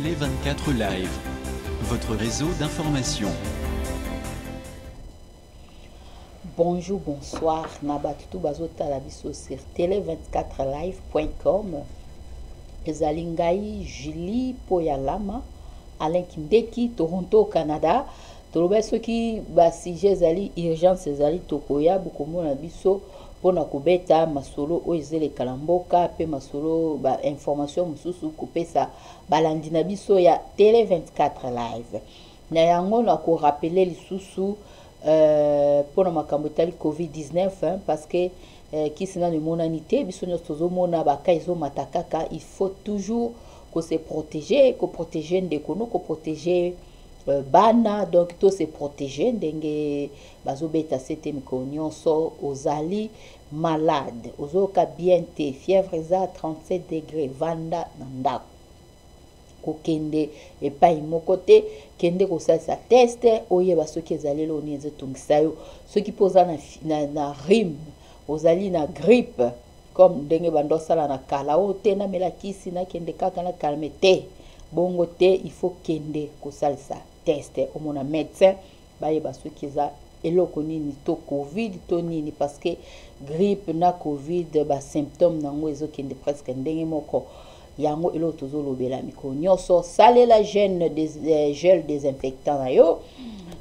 Télé 24 Live, votre réseau d'information. Bonjour, bonsoir. Na bato tout bazotala biso sur télé24live.com. Ezali ngai Julie Poyalama, Alain Kindeki, Toronto, Canada. Toloba soki ba sujet ezali urgence ezali tokoya bokomona biso mpona kobeta masolo oyo ezeleka na mboka mpe masolo ba information mosusu kopesa balandi na biso ya Télé 24 Live. Na yango na korappeler lisusu mpona makambo etali COVID-19, hein, parce que kisi nano emonani te. Biso nyonso tozomona baka ezomata kaka. Il faut toujours kose protéger, koprotéger ndeko no, koprotéger bana. Donc to se protéger ndenge bazobeta sete mikolo nyonso. Ozali malade, ozoyoka bien te, fièvre eza 37 degré, vanda na ndako, kokende epai moko te. Kende kosalisa test, oyeba soki ezali eloko nini ezotungisa yo. Soki mpo oza na rhume, ozali na grippe, comme ndenge bando osala na kala oyo te, namela kisi, nakende kaka na calme te, bongo te. Il faut kende kosalisa test, omona médecin, bayeba soki eza eloko nini, to COVID to nini, parce que grippe na COVID, basymptôme nango ezokende presque ndenge moko. Yango eloko tozolobela mikolo nyonso. Salela gel désinfectant na yo,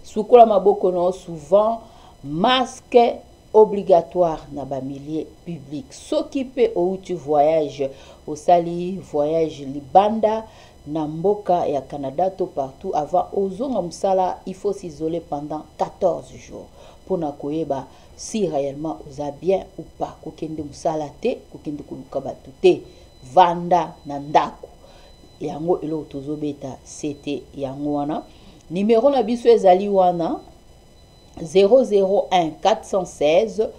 sukola maboko na yo souvent, masque obligatoire na bamilieu public. Soki mpe outi voyage, osali voyage libanda na mboka ya Canada to partout, avant ozonga mosala, il faut s'isoler pendant 14 jours mpona koyeba si réellement oza bien ou pas. Kokende mosala te, kokende koluka bato te, vanda na ndako. Yango eloko tozobeta sete yango wana. Numero na biso ezali wana 001 416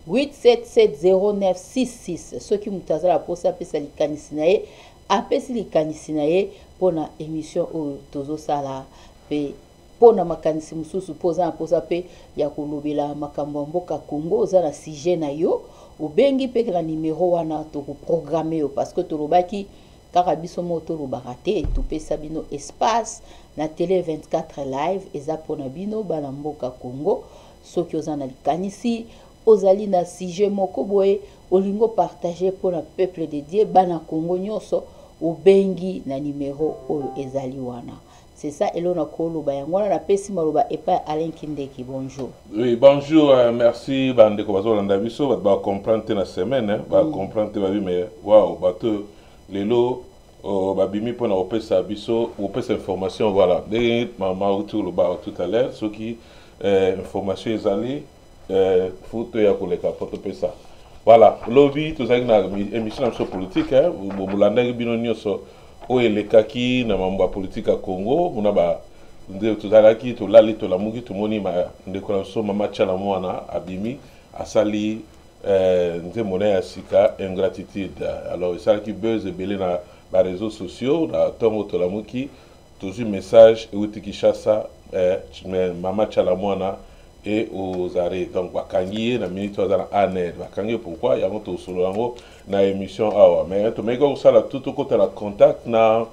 8770966. Soki moto aza na mposa apesa likanisi na ye, apesi likanisi na ye mpona émission oyo tozosala, mpe mpona makanisi mosusu, mpo oza na mposa mpe ya kolobela makambo ya mboka Congo, oza na sujet na yo, obengi mpe na numero wana, tokoprogrammer yo, parce que tolobaki kaka biso moko tolobaka te. Topesa bino espace na Télé 24 Live, eza mpona bino bana mboka Congo. Soki oza na likanisi, ozali na sujet moko boye olingi opartager mpona peuple de Dieu, bana Congo nyonso, obengi na numero oyo ezali wana. C'est ça eloko na koloba yango wana. Napesi maloba epai Alain Kindeki. Bonjour. Oui, bonjour, merci bandeko bazolanda biso. Bato bacomprendre te na semaine, bacomprendre te, babi mais wow, bato lelo babimi mpona kopesa biso, kopesa information. Voilà ndenge mama auti koloba tout à l'heure, soki information ezali, faut toya koleka mpo topesa. Voilà, lobi tozalaki na émission na biso politique, bolandaki bino nyonso oyo elekaki na mambo ya politique ya Congo. Mona ba nde tozalaki, tolali, tolamuki, tomoni ndeko na biso mama Tshala Mwana abimi, asali nzembo na ye ya sika, Ingratitude. Alors esalaki buzz ebele na baréseaux sociaux. Na ntongo tolamuki, tozwi message euti Kinshasa, mama Tshala Mwana et aux arrêts, donc bakangi ye na minute oyo aza na ANR. Bakangi ye pourquoi? Yango tosolola yango na émission awa. Mais tomeki kosala tout tokota na contact na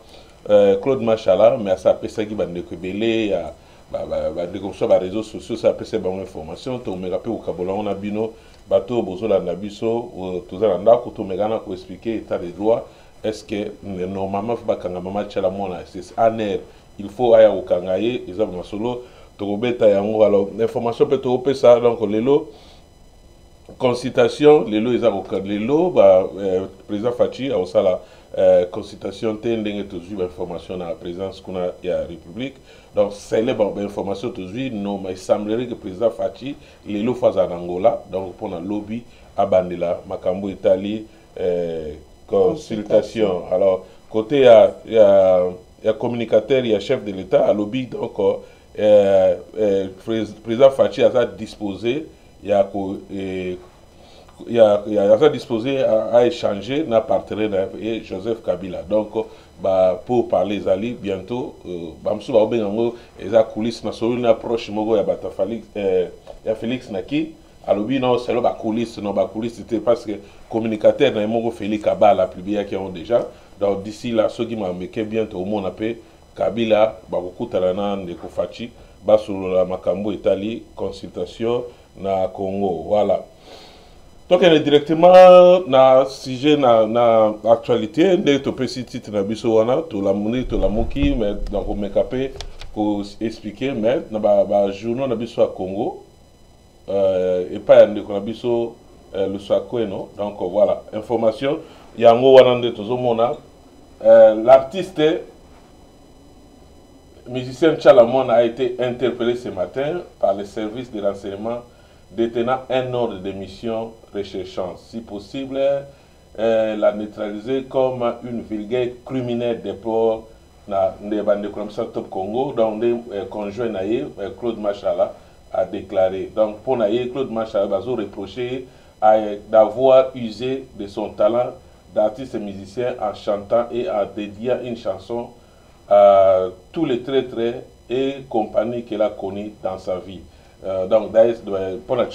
Claude Machala, mais asa apesaki bandeko ebele ya bandeko mosusu ya baréseaux sociaux, so apesaki bango information. Tomeka mpe kokabola yango na bino bato oyo bozolanda biso. Toza na ndako, tomeka na koexpliquer état de droit. Est ce que normalement faut bakanga mama Tshala Mwana? ANR il faut aya kokanga ye? Eza masolo tokobeta yango. Alors information mpe tokopesa, donc lelo consultation, lelo eza lelo ba président Fatshi akosala consultation te, ndenge tozwi bainformation na présidence kuna ya République. Donc sele bainformation tozwi, non, il semblerait que président Fatshi lelo faut azala na Angola, donc mpona lobi abandela makambo etali consultation. Alors côté ya communicateur ya chef de l'État alobi, donc président Fatshi aza disposé ya ko ya aza disposé à échanger na partenaire na ye Joseph Kabila. Donc ba pour parler ezali bientôt. Bamosusu baobenga yango eza coulisse. Na solo na approche moko ya bato ya Félix naki alobi non, selo bacoulisse, non, bacoulisse te, parce que communicateur na ye moko Félix Abala apubliaki yango déjà. Donc d'ici là, soki makambo eke bien, tokomona mpe Kabila bakokutana na ndeko Fatshi, basolola makambo etali consultation na Congo. Voilà, tokende directement na sujet, na actualité. Ndenge topesi titre na biso wana, tolamuni, tolamuki, mais nakomeka mpe koexpliquer. Mais na bajournaux na biso ya Congo, epai ya ndeko na biso Lusakweno. Donc voilà, information yango wana nde tozomona. L'artiste musicien Tshala Muana a été interpellé ce matin par les services de renseignement détenant un ordre de mission recherchant, si possible, la neutraliser comme une vulgaire criminelle, déplore na nde bandeko na biso Top Congo. Donc nde conjoint na ye Claude Machala a déclaré. Donc mpo na ye Claude Machala, bazo reprocher d'avoir usé de son talent d'artiste musicien en chantant et en dédiant une chanson à tous les traîtres et compagnie qu'il a connus dans sa vie. Donc d'ailleurs, mpona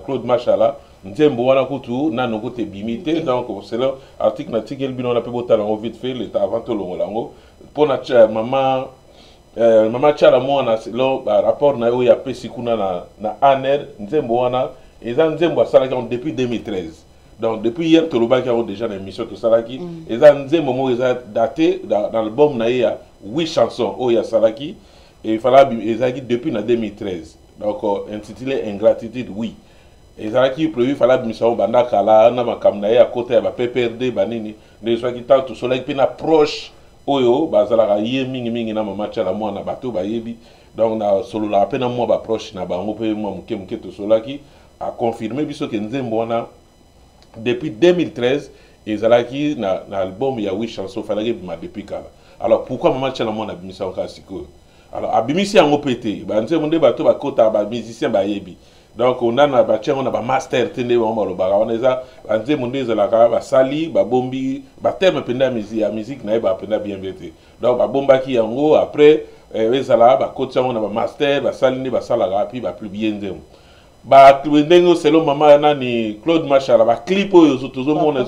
Claude Machala, nzembo wana kutu nano kutu ebimi te. Donc selon article natikeli bino wana mpe, botala yango vite fait leta avant tolongola yango. Mpona mama Tshala Mwana, selon barapport na ye oyo apesi kuna na ANR, nzembo wana eza nzembo asalaki yango depuis 2013. Donc depuis hier tolobaki yango déjà na émission tosalaki. Eza nzembo moko eza daté dans album na ye ya 8 chansons oyo asalaki. Efala ezalaki depuis na 2013, donc intitulé Ingratitude. Oui, ezalaki prévu, fala abimisa yango banda kala na makambo na ye ya kota ya ba PPRD banini. Nde ezwaki ntango tosolaki mpe na proche oyo bazalaka ye mingimingi na mama Tshala Mwana, bato bayebi. Donc nasololaka mpe na mwa baproche na bango mpe mwa moke moke tosolaki, aconfirme biso ke nzembo wana depuis 2013 ezalaki na album ya 8 chansons, falaki ebima depuis kala. Alors pourquoi mama Tshala Mwana abimisa yango kaka sikoyo? Alors abimisi yango mpe te, banzembo nde bato bakotaka, bamusicien bayebi. Donc nana batia yango na bamaster te, nde bango balobaka wana eza banzembo nde ezalaka basali, babombi baterme mpenza ya musique nayebaka mpenza bien bien te. Donc babombaki yango, après ezala bakoti yango na bamaster, basali nde basalaka, puis bapublier nzembo. Ndenge selon mama nani, Claude Machala, baclip oyo tozomona,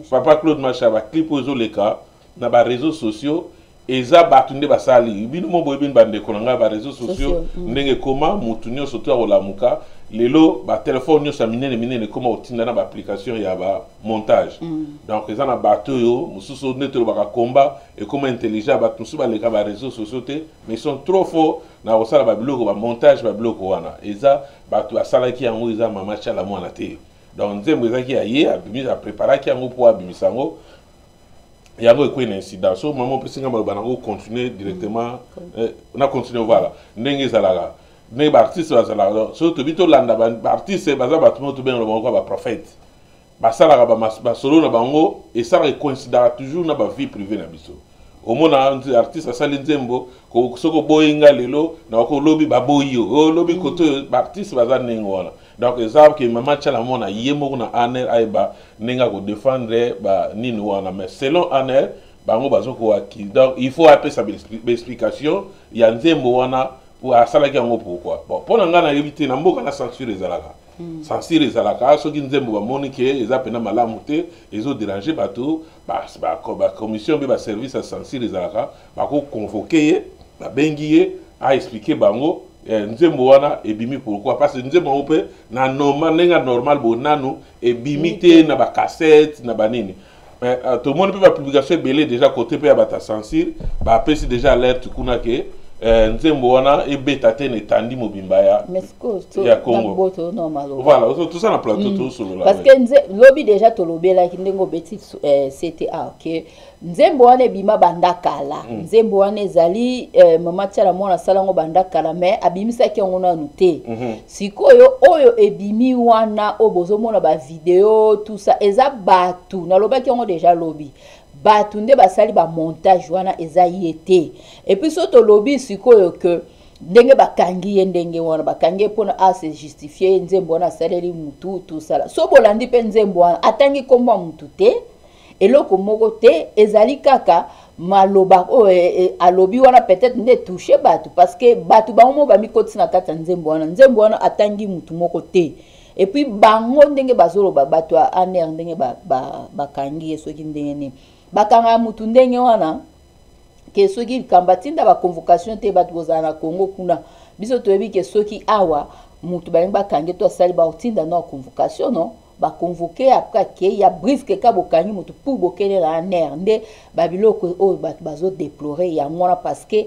papa Claude Machala, baclip oyo ezoleka na baréseaux sociaux eza bato nde basali. Bino mo boyebi, bandeko na ngai, baréseaux sociaux ndenge ekóma, motu nyonso to ya kolamuka lelo, batelefone nyonso ya minene minene ekóma kotinda na baapplication ya bamontage. Donc eza na bato oyo mosusu nde tolobaka komba ekóma intelligent. Bato mosusu baleka baréseaux sociaux te, mais ils sont trop forts na kosala babiloko, bamontage. Babiloko wana eza bato basalaki yango, eza mama Tshala Mwana te. Donc nzembo ezalaki ya ye, abimisi, apreparaki yango mpo abimisa yango, yango ekwei na incident. So mama opesi nga maloba nango, continuer directement, na continue. Voilà ndenge ezalaka, ndenge baartiste bazalaka. So tobi tolanda baartiste, baza bato moko tobengaka bango kwa baprophète, basalaka basolo na bango, esalaka ecoïncidaka toujours na bavie privée na biso. Omona artiste asali nzembo, soki oboyi nga lelo, nakoki olobi baboyi yo, olobi kote oyo. Baartiste baza ndenge wana. Donc eza ke mama Tshala Mwana ye moko na ANR ayeba ndenge akodefendre banini wana. Mais selon ANR, bango bazokoaki, donc il faut apesa baexplication ya nzembo wana po asalaki yango pourquoi. Bon, mpo na ngai nayebi te, na mboka na censure ezalaka. Censure ezalaka soki nzembo bamoni ke eza mpena malamu te, ezodéranger bato, bacommission mpe baservice ya censure ezalaka, bakoconvoquer ye, babengi ye, aexpliquer bango nzembo wana ebimi pourquoi. Parce que nzembo yango mpe na normal, ndenge ya normal boye, nanu ebimi te na bacassette na banini. Mais tomoni mpe bapublication ebele déjà côté mpe ya bato ya censure, bapesi déjà alerte kuna ke nzembo wana ebeta te na etandi mobimba ya Congo. Voilà, toza na plateau, tosolola. Parce que lobi déjà tolobelaki ndenge obeti cta ke nzembo wana ebima banda kala. Nzembo wana ezali mama Tshala Mwana asala yango banda kala, mais abimisaki yango nanu te. Sikoyo oyo ebimi wana, oyo bozomona bavideo, tout ça, eza bato, nalobaki yango déjà lobi, bato nde basali bamontage wana, eza ye te. Et puis so tolobi sikoyo ke ndenge bakangi ye, ndenge wana bakangi ye mpona ase justifier nzembo wana asaleli mutu tosala. So bolandi mpe nzembo wana, atangi nkombo ya mutu te, eloko moko te, ezali kaka maloba oyo alobi wana, peut-être nde touche bato, parce que bato bango moko bamikotisi na kati ya nzembo wana. Nzembo wana atangi mutu moko te. Et puis bango ndenge bazoloba, bato ya ANR, ndenge bakangi ye, soki ndenge nini. Bakangaka mutu ndenge wana ke soki likambo atinda baconvocation te, bato bozala na Congo kuna, biso toyebi ke soki awa mutu balingi bakangi to asali, baotinda no convocation, no baconvoquer, après akei ya brusque ka bokangi mutu pour bokende na ANR. Nde babiloko oyo bato bazodéplorer yango wana, parce que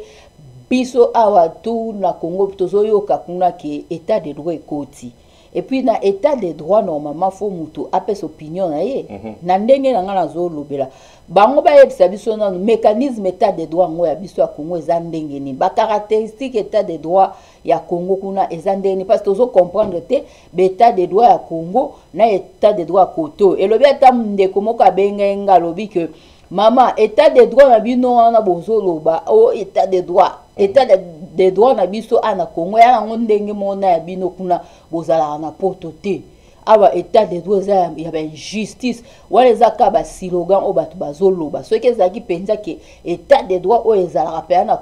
biso awa tu na Congo tozoyoka kuna ke état de droit ekoti. Et puis na état de droit, normalement faut mutu apesa opinion na ye. Na ndenge na ngai nazolobela bango, bayebisa biso nanu mécanisme état de droit yango ya biso ya Congo eza ndenge nini, bacaractéristique état de droit ya Congo kuna eza ndenge nini, parce que tozocomprendre te baétat de droit ya Congo na état de droit ya koto. Elobi ata ndeko moko abengai nga, alobi ke mama, état de droit na bino wana bozoloba o état de droit, état de droit na biso a na Congo ya yango ndenge moko na ya bino kuna bozalaka na Poto te. Awa état de droit eza ya bainjustice. Wana eza kaka baslogan oyo bato bazoloba. Soki ezalaki mpenza ke état de droit oyo ezalaka mpenza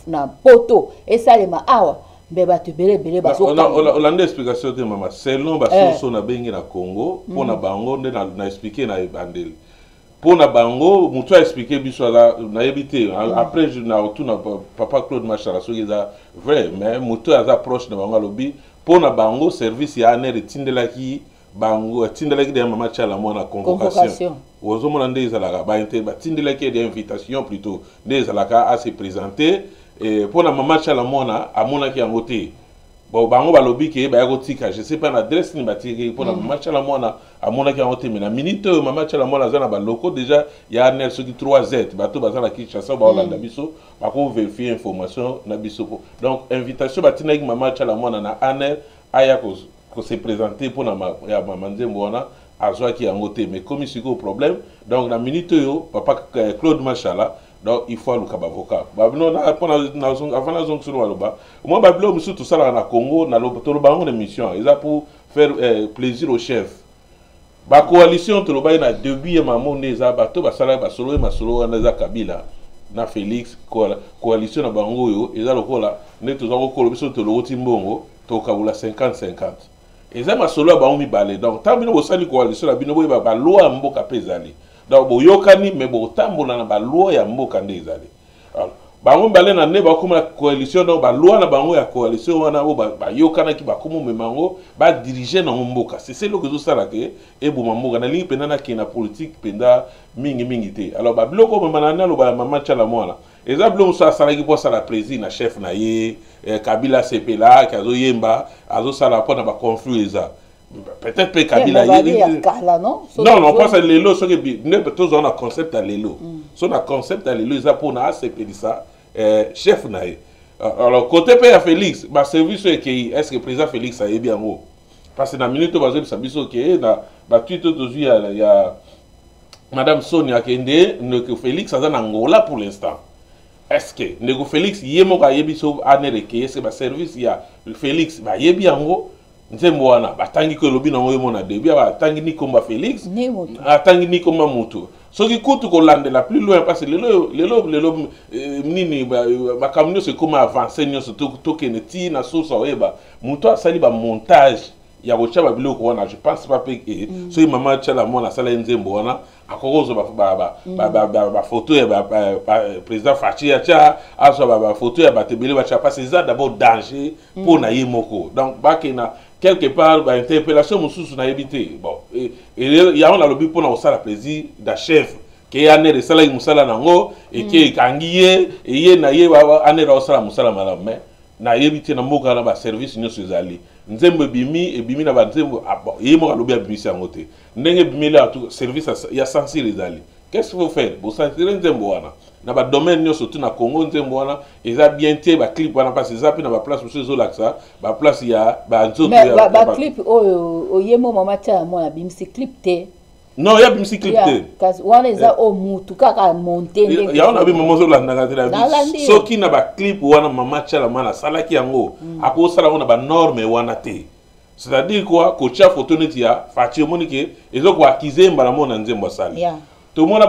na Poto esalema awa, mbe bato ebele ebele. Bazolanda explication te, mama. Selon basource nabengi na Congo, mpo na bango nde na expliquer na ebandeli, mpo na bango motu aexpliquer biso aza, nayebi te. Après na otuna papa Claude Machala soki eza vrai, mais motu aza proche na bango alobi mpo na bango service ya ANR etindelaki bango, etindelaki deya mama Tshala Mwana convocation. Ozomona nde ezalaka, batindelaki de invitation plutôt, nde ezalaka ase présenter. Mpo na mama Tshala Mwana amonaki yango te. Bon, bango balobi ke baya kotika, je sais pas na adresse nini batikaki. Mpo na mama Tshala Mwana amonaki yango te. Mais na minute oyo mama Tshala Mwana aza na baloko déjà ya ANR soki 3 z. Bato baza na Kinshasa, baolanda biso, bakovérifier information na biso. Po donc invitation batindaki mama Tshala Mwana na ANR aya kose présenter mpona ya mama nzembo wana, azwaki yango te. Mais komi sikoyo problème, donc na minute oyo papa Claude Machala, donc il faut aluka baavocat babino mpona avant nazongi solo baloba mwa babiloko mosusu tosalaka na Congo. Toloba yango na émission, eza pour faire plaisir au chef. Bacoalition tolobaki na début ya mamo nde eza bato basalaki basolo ye masolo wana, eza Kabila na Félix. Coalition na bango oyo eza lokola nde toza kokolo biso tolokoti mbongo, tokabula 50 50. Eza masolo ya bango mibale. Donc ntango bino bosali coalition na bino, boyeba baloi ya mboka mpe ezali. Donc boyokani, mais botambola na baloi ya mboka nde ezali. Bango mibale na nde bakóma na coalition, donc baloi na bango ya coalition wana oyo bayokanaki, bakóma omema yango, badiriger nango mboka. C'est eloko ezosala ke eboma mboka. Nalingi mpenza nakende na politique mpenza mingimingi te. Alors babiloko omema na nde aloba ya mama Tshala Mwana eza biloko mosusu asalaki mpo asala plaisir na chef na ye Kabila, asepela ke azoyemba, azosala mpo na baconflit eza peut-être mpe Kabila. Non, non, mpasa lelo soki nde tozwa na concept ya lelo, so na concept ya lelo eza mpona asepelisa chef na ye. Alors côté mpe ya Félix, baservice oyo ekei, est ce que président Félix ayebi yango? Parce que na minute oyo bazoyebisa biso ke na batweet oyo tozwi ya madame Sonia akende, ndeko Félix aza na Angola pour l'instant. Est ce que ndeko Félix ye moko ayebi so ANR ekei? Est ce que baservice ya Félix bayebi yango? Nzembo wana batangi ko elobi nango ye mo na début, batangi ni komba Félix, atangi ni komba mutu. Soki kutu kolandela plus loin, parce lelo lelo lelo nini, makambo nyonso ekóma avance nyonso, tokende ti na source, oyeba moto asali bamontage ya kotia babiloko wana. Je pense pas mpe soki mama Tshala Mwana asala ye nzembo wana, akoki kozwa bafoto ya président Fatshi atya, azwa bafoto ya bato ebele batya, parce eza d'abord danger mpo na ye moko. Donc bakenda quelque part bainterpellation mosusu, nayebi te. Bon, yango nalobi mpona kosala plaisir da chef ke ANR esalaki mosala nango, eke ekangi ye, eye na ye ANR aosala mosala malamu. Mais nayebi te, na mboka wana baservice nyonso ezali. Nzembo ebimi, ebimi na banzembo, ah, bon, ye moko alobi abimisi yango te. Ndenge ebimeli, service ya censure ezali. Qu'est-ce qu'il faut faire? Bocensurer nzembo wana na badomaine nyonso tu na Congo. Nzembo wana eza bien te, baclip wana, mpasi eza mpe na baplace mosusu ezolakisa baplace ya banzoto. Baclip oyo oyembo mama Tshala Mwana abimisi clip te. Non, ya bimisi clip te. Kasi wana eza oyo mutu kaka monte. Yango na bi mama ozolandaka te. Na soki na baclip wana mama Tshala Mwana asalaki yango, akosala yango na banorme wana te. C'est-à-dire quoi? Kotia photo neti ya Fatshi, omoni ke ezokoaccuser mbala moko na nzembo asali. Tomona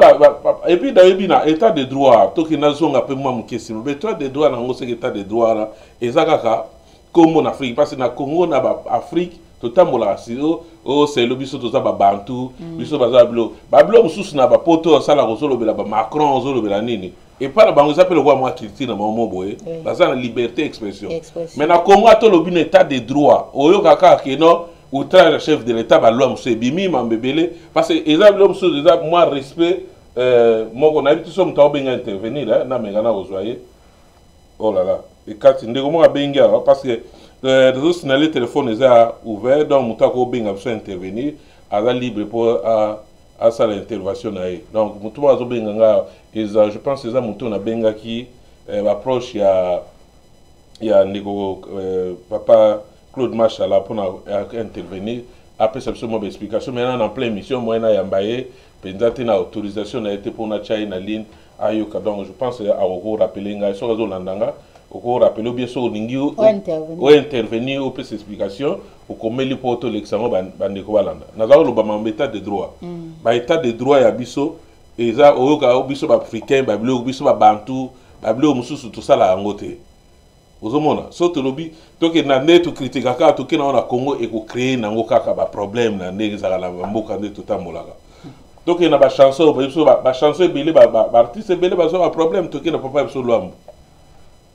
et puis nayebi na état de droit, tokende nazonga mpe mwa moke nsima. État de droit nango, seke état de droit wana eza kaka kombo na Afrique, parce que na Congo, na baafrique Totambolaka si o selo, biso toza babantu, biso baza babilo, babilo mosusu na bapoto osalaka, ozolobela bamacron, ozolobela nini, epai na bango eza mpe lokola mwa culture na bango mo boye, baza na liberté expression. Expression. Mais na Congo, ata olobi na état de droit, oyoka kaka ke non, outrage ya chef de l'État, baloi mosusu ebimi, mambo ebele, parce que eza bilo mosusu, eza mwa respect moko. Nayebi ti so moto aobenga intervenir, namenga na kozwa ye. Oh là là, ekati. Ndeko moko abengi awa, parce que tozosignale téléphone eza ouvert, donc moto akobenga biso, intervenir, aza libre mpo asala intervention na ye. Donc moto moko azobenga nga, eza, je pense, eza moto nabengaki baproche ya ndeko papa Claude Machala mpona intervenir, apesa biso mwa baexplication. Maintenant, na plein émission, moye nayamba ye mpenza te na autorisation na ye te mpona tia ye na ligne ayoka. Donc je pense akokorappeler ngai soki azolanda nga, okorappeler ou bien soki olingi ointervenir, opesa explication, okomeli mpo tolekisa yango, bandeko balanda. Naza koloba mambo état de droit. Baétat de droit ya biso eza, oyoka biso baafricain, babiloko biso babantu, babiloko mosusu tosala yango te. Ozomona, so tolobi tokende na nde tokritika kaka, tokende yango na Congo, ekocréer nango kaka baproblème na ndenge ezalaka na bamboka nde totambolaka. Tokende na bachanson biso, bachanson ebele, baartiste ebele bazwa baproblème. Tokende na papa ya biso Lwambo.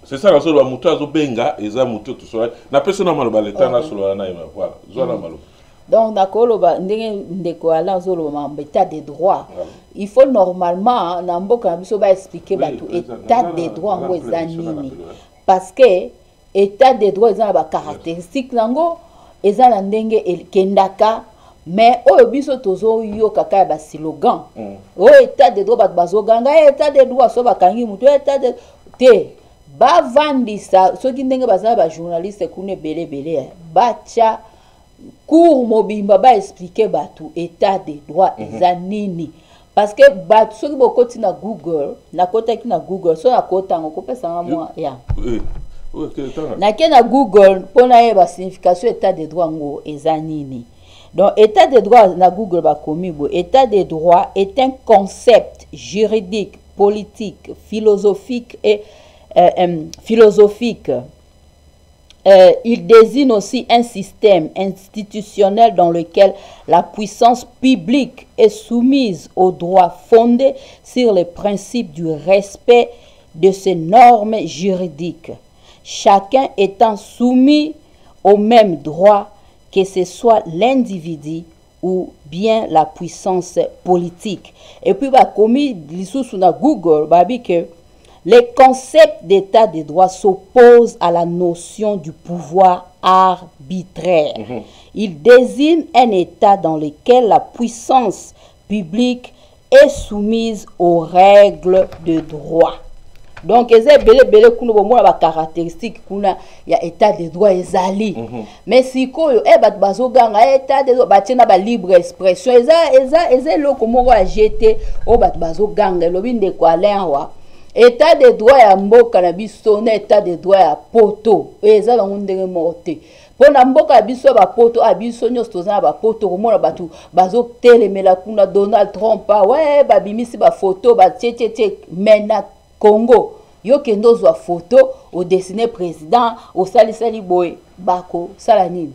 C'est ça nazoloba. Moto azobenga eza moto tosola, napesi na maloba leta, nasolola na ye. Voilà, zwa na maloba. Donc nakoloba ndenge ndeko Alain azoloba makambo état de droit, il faut normalement na mboka na biso baexpliquer bato état de droit yango eza nini, parce que état de droit eza na bacaractéristique nango, eza na ndenge ekendaka. Mais oyo biso tozoyoka kaka ya baslogan oyo état de droit, bato bazoganga état de droit, so bakangi motu, état de te bavandisa. Soki ndenge baza na bajournaliste kuna ebele ebele, batya cours mobimba, baexpliquer bato état de droit eza nini, parce que bato, soki bokoti na Google, nakotaki na Google, so nakotango kopesanga mwa ya nake na Google mpo nayeba signification état de droit ngo eza nini. Donc état de droit, na Google bakomi boye: état de droit est un concept juridique, politique, philosophique et philosophique. Il désigne aussi un système institutionnel dans lequel la puissance publique est soumise au droit fondé sur le principe du respect de ses normes juridiques, chacun étant soumis au même droit, que ce soit l'individu ou bien la puissance politique. Et puis, bah, comme lisusu na Google, bah, que le concept d'état de droit s'oppose à la notion du pouvoir arbitraire. Il désigne un état dans lequel la puissance publique est soumise aux règles de droit. Donc eza ebele ebele kuna, bomona bacaractéristique kuna ya état de droit ezali. Mais sikoyo bato bazoganga état de droit, batie na balibre expression, eza eloko moko ya jete oyo bato bazoganga. Elobi ndeko Alain awa, état de droit ya mboka na biso na état de droit ya poto oyo eza nango ndenge moko te. Mpo na mboka ya biso ya bapoto, a biso nyonso toza na bapoto, komona bato bazotelemela kuna Donald Trump, we babimisi bafoto, batietietie. Mais na Congo, yo kende ozwa foto, odessiner président, osalisali boye, bakosala nini?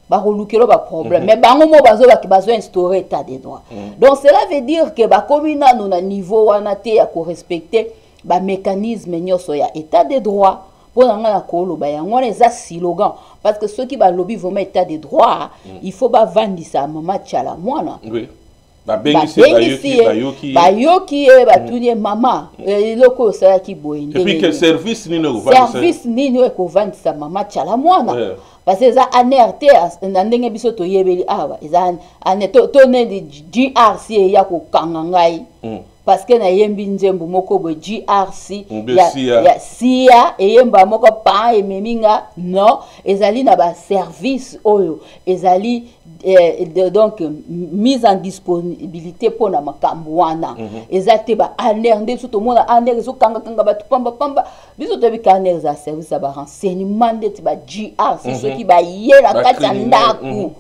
Bakolukela baproblème. Mais bango mo bazobaki bazoinstaurer état de droit. Donc cela veut dire que bakomi nano na niveau wana te ya korespecter bamécanisme nyonso ya état de droit. Mpo na ngai na koloba yango wana eza slogan, parce que soki balobi vraiment état de droit, il faut bavandisa mama Tiala Mwana. Oui. Babengisi ye, bayoki ye, batuni ye: mama, eloko oyo osalaki boye? Ndenge service nini? Service nini oyo ekovandisa mama Tiala Mwana? Parce que eza ANR te na ndenge biso toyebeli awa, eza to neti GRC eya kokanga ngai parce que nayembi nzembo moko boye, GRC ya sia eyemba moko pan ememi nga. Non, ezali na baservice oyo ezali donc mise en disponibilité mpona makambo wana. Eza te ba ANR nde biso tomona ANR ezokangakanga bato pambapamba. Biso toyebi ka ANR eza service ya barenseignement ndeti ba GRC. Soki baye na kati ya ndako,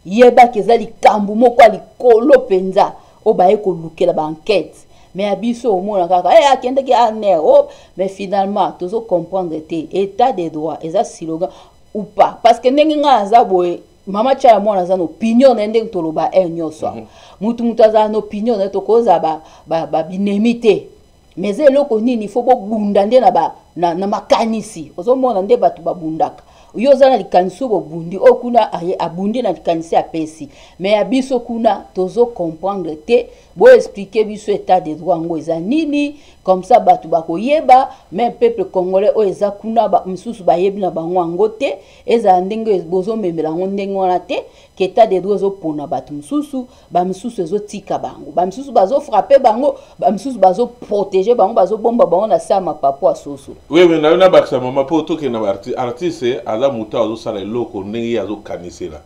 yebaki eza likambo moko ya likolo mpenza oyo baye kolukela baenquête. Mais ya biso omona kaka akendaki ANR. Oh, mais finalement tozocomprendre te, état de droit eza slogan ou pas? Parce que ndenge ngai naza boye Mama Tshala Mwana aza na opinion na ye, ndenge toloba heure nyonso awa. Mutu azala na opinion na ye, tokozala babinemi te, mais eza eloko nini, faut bobunda nde na makanisi. Ozomona nde bato babundaka. Yo oza na likanisi oyo, bobundi. Oyo kuna abundi na likanisi, apesi. Mais ya biso kuna, tozocomprendre te. Boexpliquer biso état de droit yango eza nini, comme ça bato bakoyeba. Mais peuple congolais oyo eza kuna, misusu bayebi na bango yango te. Ezala ndenge bozomemela yango ndenge wana te, ke état de droit ezopona bato mosusu, bamisusu ezotika bango, bamisusu bazofrapper bango, bamisusu bazoprotéger bango, bazobomba bango na se ya mapapu ya soso. Oui, oui, nayo nabakisa, mama, mpo tokende na artiste. Aza moto azosala eloko ndenge ye azokanisela.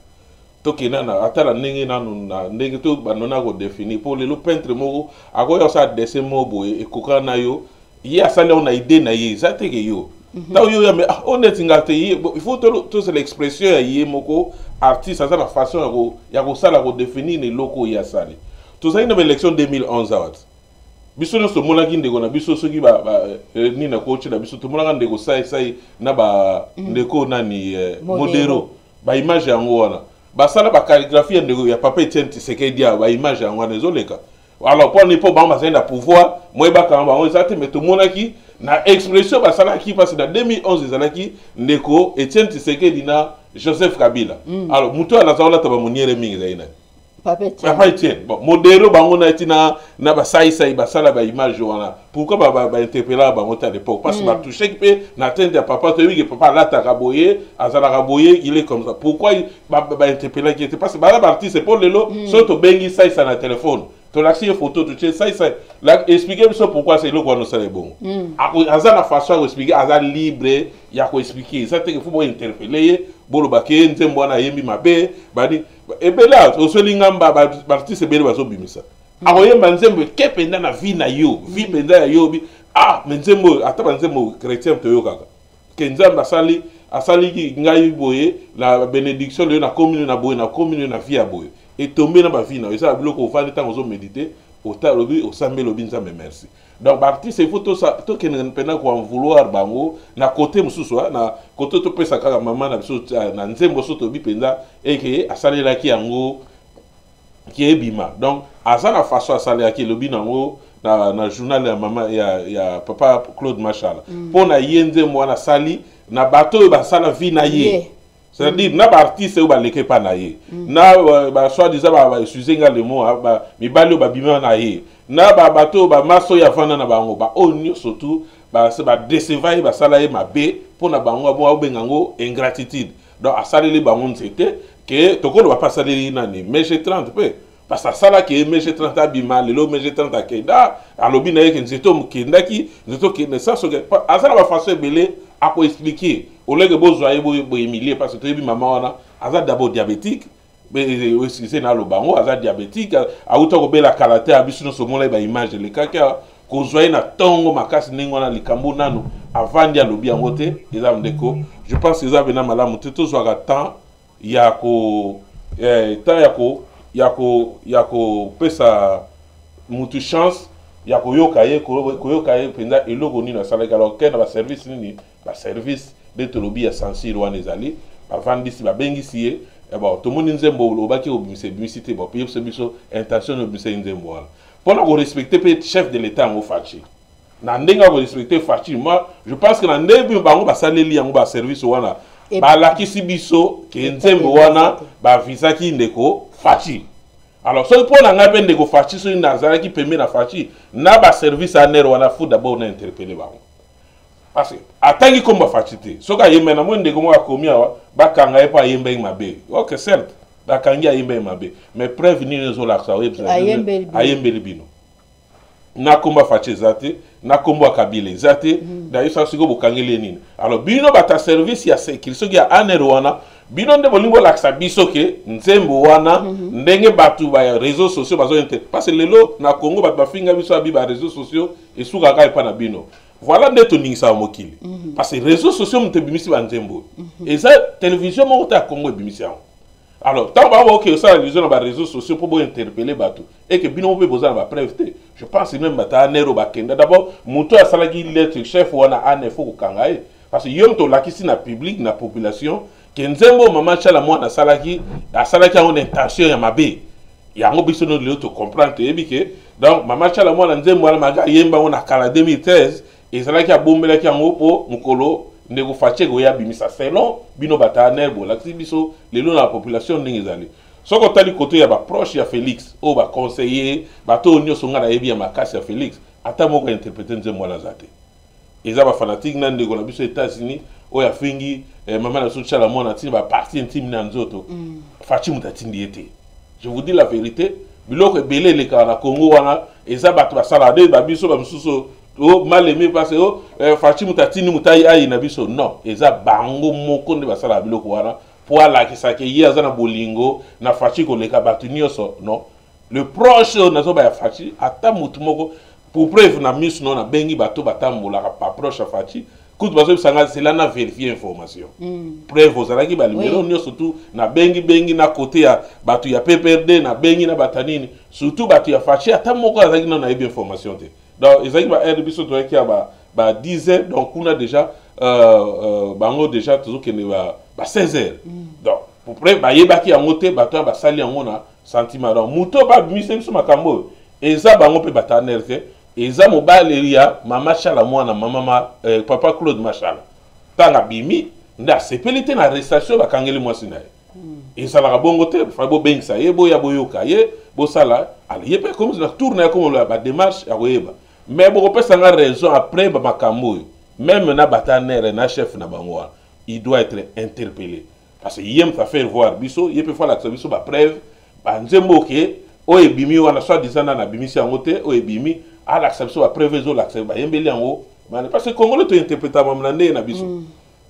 Tokende na ata na ndenge nanu na ndenge to bando na kodéfinir, mpo lelo peintre moko akoya kosala dessin moko boye, ekokana na yo. Ye asali yango na idée na ye, eza teke yo ntango yo yambe, ah, oyo neti nga te. Ye, il faut tozala expression ya ye moko. Artiste aza na façon ya kosala, kodéfinir na eloko oyo ye asali. Tozali na baélection 2011 awa te. Biso nyonso tomonaki ndeko na biso, soki nini na kotyela biso, tomonaka ndeko Saisai na bandeko nani, Modero. Baimage yango wana basala bacalligraphie ya ndeko ya papa Etienne Tshisekedi awa. Baimage yango wana ezoleka. Alors mpo ni mpo bango bazali na pouvoir, moyebakanga bango eza te. Mais tomonaki na expression basalaki mpasi na 2011, ezalaki ndeko Etienne Tshisekedi na Joseph Kabila. Alors moto oyo aza kolata bamoniere mingi ezali nani? Papa Etienne. Bon, Modero, bango na eti na basaisai basala baimage wana. Pourquoi bainterpellaka bango te à l'époque? Parce que batoucheki mpe na tente ya papa. Toyebi ke papa alataka boye, azalaka boye, il est comme ça. Pourquoi bainterpellaki ye te? Parce que baza baartiste. Mpo lelo soki tobengi Saisa na telefone, tolakisi ye photo, totie Saisa, explique biso pourquoi c'est eloko wana osala ebongo. Aza na façon ya koexpliquer, aza libre ya koexpliquer. Eza teke faut bointerpeller ye, bolobaki ye nzembo wana ayembi mabe. Bani ebele osoli ngamba, baartiste ebele bazobimisa, akoyemba nzembo eke mpenza na vie na yo, vie mpenza ya yo bi. Ah, mais nzembo oyo, ata banzembo chrétien toyokaka ke Nzambe asali, asaliki ngai boye na bénédiction, lelo nakomi na boye, nakomi na vie ya boye, etombe na bavie na yo. Eza biloko ovandi ntango ozoméditer, ota olobi, osambeli, olobi Nzambe merci. Donc baartiste, il faut tokende mpena koen vouloir bango na côté mosusu, na côté topesa kaka mama na biso na nzembo so toyebi mpenza eke asalelaki yango ki ebima. Donc aza na façon asalelaki, elobi nango na journal ya mama ya papa Claude Mashala. Mpo na ye, nzembo wana asali na bato oyo basala vie na ye, yeah. C'est-à-dire na baartiste oyo baleki epa na ye, na basoi-disant, excuse nga le mot, mibali oyo babima na ye, na bato oyo bamasa oyo avanda na bango, baoyo nyonso tu badécevoir ye, basala ye mabe. Mpo na bango, aobenga yango ingratitude. Donc asaleli bango nzete ke tokoloba mpe asaleli nani, MG 30 mpe, parce que asalaki ye MG 30 abima. Lelo MG 30 akenda, alobi na ye ke nzete okendaki, nzete okende sa. Soki aza na bafaçon ebele akoexpliquer, oleke bozwa ye bohumilie, parce que toyebi mama wana aza d'abord diabétique. Excuse, naloba yango, aza diabétique, auta kobela kala te. Biso nyonso omona ye, baimage elekaki awa. Kozwa ye na ntongo makasi ndenge wana, likambo nanu avandi alobi yango te, eza ndeko, je pense eza pena malamu te. Tozwaka temps ya ko temps ya kopesa mutu chance ya koyoka ye, koyoka ye mpenza eloko nini asalaki. Alors ke na baservice nini, baservice nde tolobi ya censure wana ezali, bavandisi, babengisi ye. Bon, tomoni nzembo olobaki obimisa, ebimisi te. Bon, yebisa biso intention obimisa ye nzembo wana mpona korespecter mpe chef de l'État yango Fatshi, na ndenge ya korespecter Fatshi. Moi, je pense que na ndenge bango basaleli yango, baservice wana balakisi biso ke nzembo wana bavisaki ndeko Fatshi. Alors soki mpo na ngai mpe ndeko Fatshi, soki nazalaki pembe na Fatshi na baservice ANR wana, faut d'abord na interpeller bango, parce que atangi nkombo Fatshi te. Soki ayembai na moi, ndeko moko akomi awa, bakanga ye mpo ayembaki mabe. Ok, certes bakangi, ayembaki mabe, mais preuve nini ezolakisa oyebisa ayembeli bino na nkombo ya Fatshi eza te, na nkombo ya Kabila eza te? Nayebisaka sikoyo bokangeli ye nini? Alors bino bato ya service ya sécurité, soki ya ANR wana, bino nde bolingi bolakisa biso ke nzembo wana, ndenge bato ba réseaux sociaux bazo inter, parce que lelo na Congo bato bafinga biso abi ba réseaux sociaux esukaka epa na bino. Voilà nde toningisaka mokili, parce que réseaux sociaux moto ebimisi banzembo oyo. Eza télévision moko te ya Congo ebimisi yango. Alors ntango bango baoke osala télévision na baréseaux sociaux mpo bointerpeller bato, eke bino mpe boza na bapreuve te. Je pense même bato ANR oyo bakenda, d'abord moto oyo asalaki lettre, chef wana ANR, faut kokanga ye, parce que yo moto olakisi na public, na population. Ke nzembo mama Tshala Mwana asalaki, asalaki yango na intention ya mabe. Yango biso no lelo to comprendre, toyebi ke donc mama Tshala Mwana, nzembo wana maka ayemba yango na kala 2013, ezalaki abombelaki yango mpo mokolo ndeko Fatshi ekoya abimisa. Selon bino bataner, bolakisi biso lelo na population ndenge ezali. Soki otali kote ya baproche ya Félix, oyo baconseiller, bato oyo nyonso ngai nayebi ya makasi ya Félix, ata moko interpréter nzembo wana aza te. Eza bafanatike na ndeko na biso États-Unis oyo afingi mama na biso Tshala Mwana, atindi bapartie intime na nzoto. Fatshi moto atindi ye te. Je vous dis la vérité, biloko ebele elekaka na Congo wana, eza bato basalaka nde babiso bamosusu o mal aimé parce o Fatshi moto atindi moto ayi na biso. Non, eza bango moko nde basalaka biloko wana mpo alakisaka ye aza na bolingo na Fatshi koleka bato nyonso. Non, le proche oyo nazoba ya Fatshi, ata motu moko, pour preuve na miso no nabengi bato batambolaka baproche ya Fatshi, kutu bazobisa nga zela na vérifier information. Preuve ozalaki banimero nyonso tu nabengi bengi na kote ya bato ya PPRD, nabengi na bato ya nini, surtout bato ya Fatshi, ata moko azalaki nano nayebi information te. Donc ezalaki ba heure biso toyaki ya ba 10 heures, donc kuna déjà bango déjà tozokende ba 16 heures. Donc pour preuve bayebaki yango te. Bato oyo basali yango na sentiment, donc moto oyo babimisi biso makambo oyo, eza bango mpe bataner te, eza mobali ya mama Tshala Mwana, mama papa Claude Mashala. Ntango abimi nde asepeli te na arrestation bakangeli mwasi na ye. Ezalaka bongo te. Fa bobengisa ye, boya boyoka ye, bosala ale ye mpe komi na tour na ye, komoloba badémarche ya koyeba. Mais bokopesa nga raison après bamakambo oyo, même na batanere na chef na bango wana, il doit être interpellé parce que ye moto afaire voir biso, ye mpe fo alakisa biso bapreuve, banzembo oke oyo ebimi wana, soit disant nani abimisi yango te, oyo ebimi, alakisa biso bapreuve ezolakisa bayembeli yango. Parce que Congolais tointerpréta mamu na ndenge na biso.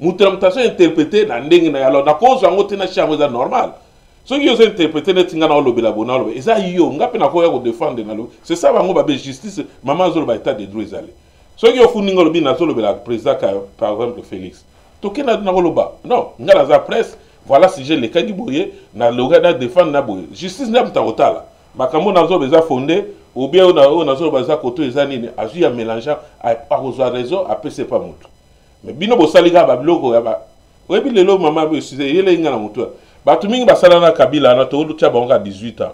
Moto na moto azo interpréter na ndenge na ye. Alors nakozwa yango te na chi yango, eza normal. Soki ozo interpréter neti nga na olobela bo, na oloba eza yo, nga mpe nakoya kodéfendre na lobi. C'est ça bango babe justice. Mama azoloba état de droit ezali. Soki ofundi nga, olobi nazolobela président, par exemple Félix, tokenda na koloba non, nga naza presse, voilà sujet elekaki boye, naloga na défendre na boye. Justice nde moto akotala makambo nazoloba eza fondé ou bien oyo nazoloba eza koto, eza nini, azwi ya mélange, akozwa raison, apesi epa motu. Mais bino bosali kaka babiloko ya ba oyebi lelo. Mama, eyelei nga na motu, bato mingi basala na Kabila wana, totya bango kaka 18 ans,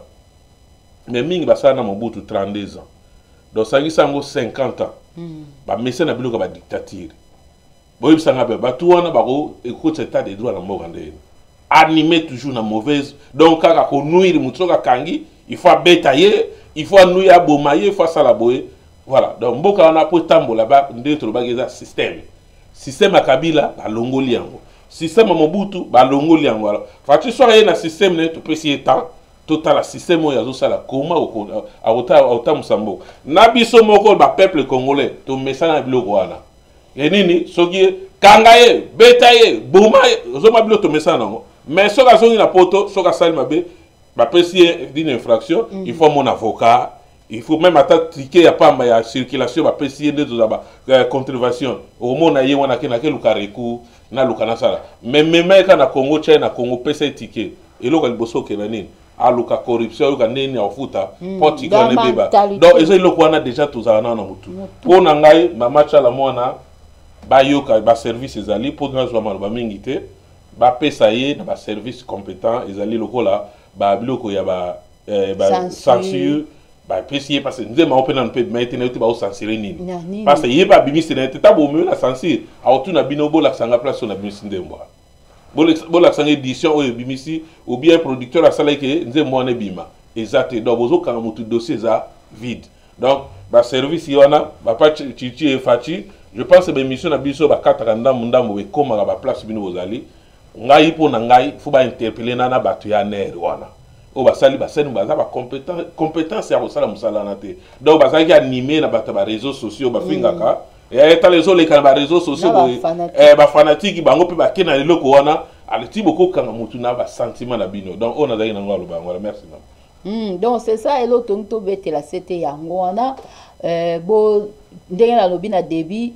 mais mingi basala na Mobutu 32 ans, donc sangisa yango 50 ans. Bamese na biloko ya badictature. Boyebisanga be bato wana bako ekotisa état de droit na mboka ndenge animé toujours na mauvaise, donc kaka konuire motu. Soki akangi, il faut abeta ye, il faut anuire, aboma ye, il faut asala boye. Voilà, donc mboka wana po etambola ndenge tolobaki, eza système. Système ya Kabila balongoli yango, système ya Mobutu balongoli yango. Alors Fatshi soki aye na système ne, topesi ye temps, totala système oyo azosala koma akotambusa mboka na biso moko. Bapeuple congolais tomesana na biloko wana. Enini, soki kanga ye, beta ye, boma ye, ozoma biloko tomesana nango. Mais soki azongi na poto, soki asali mabe, bapesi ye d'une infraction, il faut mon avocat, il faut même ata ticket ya pamba ya circulation bapesi ye, nde toza ba contravention, okomona ye wana ake nakeluka recours, naluka nasala. Mais mema ye kaka na Congo, tia ye na Congo, pesa ye ticket, eloko ya liboso okenda nini, aluka corruption, aluka ndenge nini akofuta mpo ticket wana ebeba. Donc eza eloko wana déjà tozala nano na motu. Mpo na ngai, mama Tshala Mwana, bayoka baservice ezali mpo nazwa maloba mingi te, bapesa ye na baservice compétent ezali lokola babiloko ya ba censure, bapesi ye, parce que nzembo yango mpe nanu mpe ebima ye te, na ye te baocensurer nini, parce que ye mpe abimisi na ye te. Ntango bomemi na censure, akotuna bino: bolakisanga place oyo nabimisi nzembo wana, bolakisanga édition oyo ebimisi, ou bien producteur asalaki nzembo wana ebima, eza te. Donc bozokanga motu, dossier eza vide. Donc baservice wana, papa Chichi e Fatshi, je pense baémission na biso bakataka ndambu ndambu, ekomaka baplace bino bozali. Ngai, mpo na ngai, fo bainterpeller na bato ya ANR wana oyo basali basali, baza bacompétence ya kosala mosala wana te. Donc bazalaki animé na bato ya baréseaux sociaux, bafingaka, etala ezoleka na baréseaux sociaux, bafanatike bango mpe bake na eloko wana, aleti bokokanga motu na basentiment na bino. Donc oyo nazalaki nango aloba yango wana. Merci. Donc c'est ça, eloko tongi tobetela sete yango wana. Bo ndenge nalobi na début,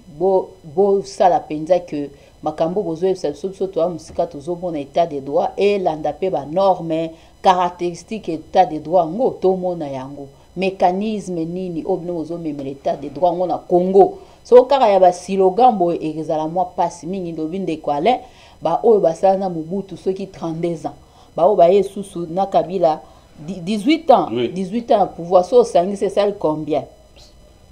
bosala mpenza ke makambo bozoyebisa biso, biso toya mosika, tozomona état de droit elanda mpe banorme caractéristique état de droit yango, tomona yango mécanisme nini oyo bino bozomemela état de droit yango na Congo. Soki kaka ya baslogan boye, ekozala mwa mpasi mingi. Ndobi ndeko Alain, baoyo basala na Mobutu soki 32 ans, baoyo baye susu na Kabila 18 ans, 18 ans ya pouvoir, so osangisi esali combien?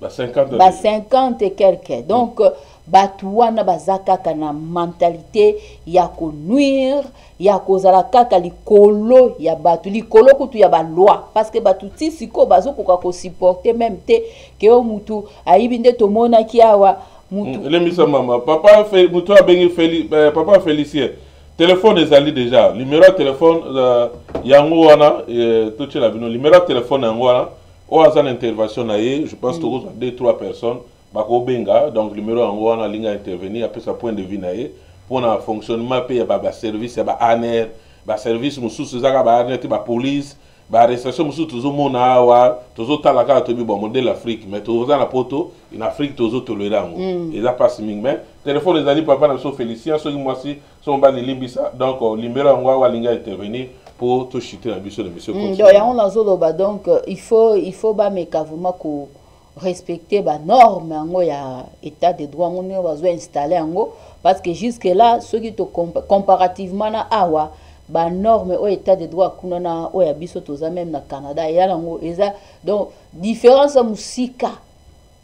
Ba 50. Ba 50 et quelque. Donc bato wana baza kaka na mentalité ya konuire, ya kozala kaka likolo ya bato, likolo kutu ya baloi, parce que bato ti sikoyo bazokoka kosupporter même te ke yo mutu ayibi. Nde tomonaki awa mutu Elembisa mama papa mutu abengi papa Félicien. Telefone ezali déjà, numéro ya telefone yango wana. Totiela bino numéro ya telefone yango wana. Oyo aza na intervention na ye, je pense tokozwa deux trois personnes bakobenga. Donc numéro yango wana, alingi intervenir, apesa point de vue na ye mpona fonctionnement mpe ya baservice ya ba-ANR, baservice mosusu. Eza kaka ba-ANR te, bapolice, baarrestation mosusu tozomona awa, tozotala kaka, toyebi bon modèle Afrique, mais toza na poto, na Afrique tozotolera yango. Eza mpasi mingi, mais telefone ezali. Papa na biso Félicien, soki mwasi, soki mobali, limbisa. Donc numéro yango awa, alingi intervenir mpo toshite na biso na émission. Donc yango nazoloba, donc il faut bameka vraiment ko respecter banorme yango ya état de droit yango ndenge bazwa installe yango, parce que jusque là, soki to comparativement na awa, banorme oyo état de droit kuna na oyo ya biso toza même na Canada, eya nango eza donc différence ya mosika,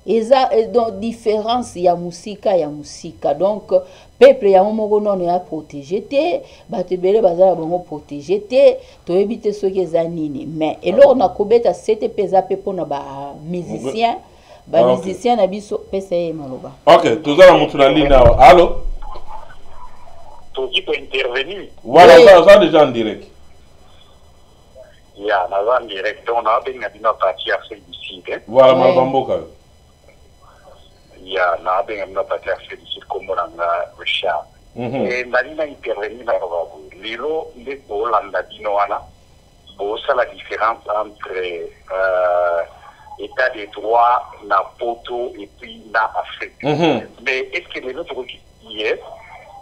eza donc différence ya mosika ya mosika. Donc peuple yango moko nono ya protégé te, bato ebele baza na bango protégé te, toyebi te soki eza nini. Mais eloko na kobeta sete mpe eza mpe mpona bamusicien, bamusicien na biso, pesa ye maloba. Ok, toza na motu na ligne awa. Allo? Tokoki kointervenir? Voilà. Oui. Oza déjà en direct. Ya, naza en direct. Donc nababenga bino à partir ya Afrique du Sud, hein. Voilà, maloba mboka yo. Ya, nababenga bino à partir ya Afrique du Sud, kombo na nga Richard. Nali na intervenir na loba boye: lelo nde boolanda bino wana, bosala différence entre état de droit na poto et puis na Afrique. Mais est ce que lelo tokoki, yes,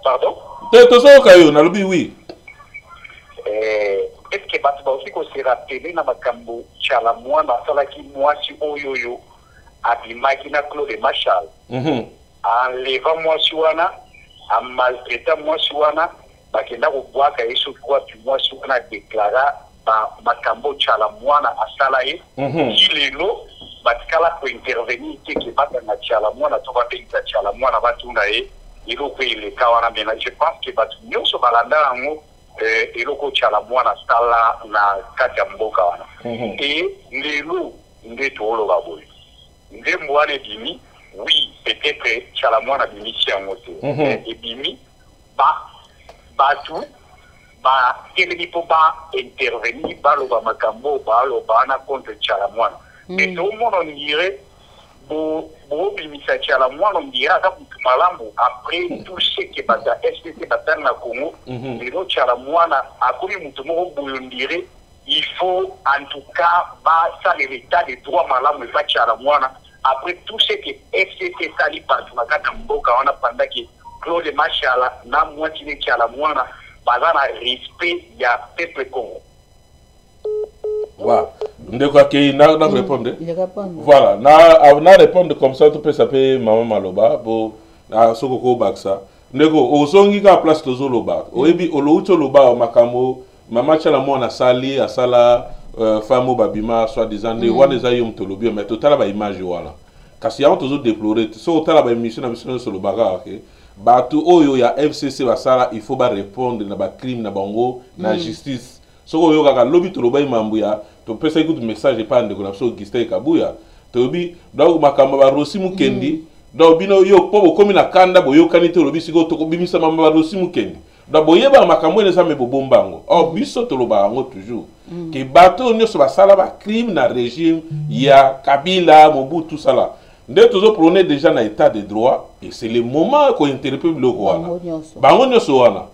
pardon? Te, tozoyoka yo, nalobi oui. Est ce que bato bakoki kose rappeler na makambo Tshala Mwana asalaki mwasi oyo abimaki na Claude Machal? Enleva mwasi wana, amaltraita mwasi wana, bakenda kobwaka ye soki wapi. Mwasi wana adeklara makambo Tshala Mwana asala ye. Ti lelo batikala kointervenir te ke bakanga Tshala Mwana to babengisa Tshala Mwana, batuna ye eloko eleka wana. Mais je pense ke bato nyonso balanda yango, eloko Tshala Mwana asala na kati ya mboka wana. E lelo nde tooloba boye, nzembo wana ebimi, oui, peut-être Tshala Mwana abimisi yango te. Mais ebimi, ba bato batelemi mpo baintervenir, baloba makambo baloba wana contre Tshala Mwana. Mais tomona on dirait bobimisa Tshala Mwana, on dirait aza motu malamu après tout ce que bato ya FCC batali na Congo. Lelo Tshala Mwana akomi motu moko boye, on dirait il faut en tout cas basalela état de droit malamu epa Tshala Mwana après tout ce que FCC esali bato na kati ya mboka wana, pendant que Claude Mashala na mwasi ne Tshala Mwana baza na respect ya peuple Congo. Voilà, ndeko akei na répondre. Il répond. Voilà, na répondre comme ça, topesa mpe mama maloba po na soki okobakisa. Ndeko, ozongi kaka place tozoloba. Oyebi olouti oloba makambo mama Tshala Mwana asali, asala femme oyo babima soi disant nde wana eza yo moto olobi, mais totala baimage wana. Kasi yango tozodéplore te. Soki otala baémission na biso nyonso, olobaka kaka ke bato oyo ya FCC basala, il faut barépondre na bacrime na bango na justice. Soki oyokaka lobi, tolobaki mambo ya, topesaki kutu message epai ya ndeko na biso Augustin Kabuya. Toyebi donc makambo ya barosi Mukendi. Donc bino yo mpo bokomi na kanda, boyokani te, olobi sikoyo tokobimisa mambo ya barosi Mukendi. Donc boyebaka makambo ene eza, me bobomba yango. Or biso tolobaka yango toujours ke bato oyo nyonso basala bacrime na régime ya Kabila, Mobutu, sala nde tozoprône déjà na état de droit, et c'est le moment kointerpeller biloko wana. Bango nyonso. Bango nyonso wana,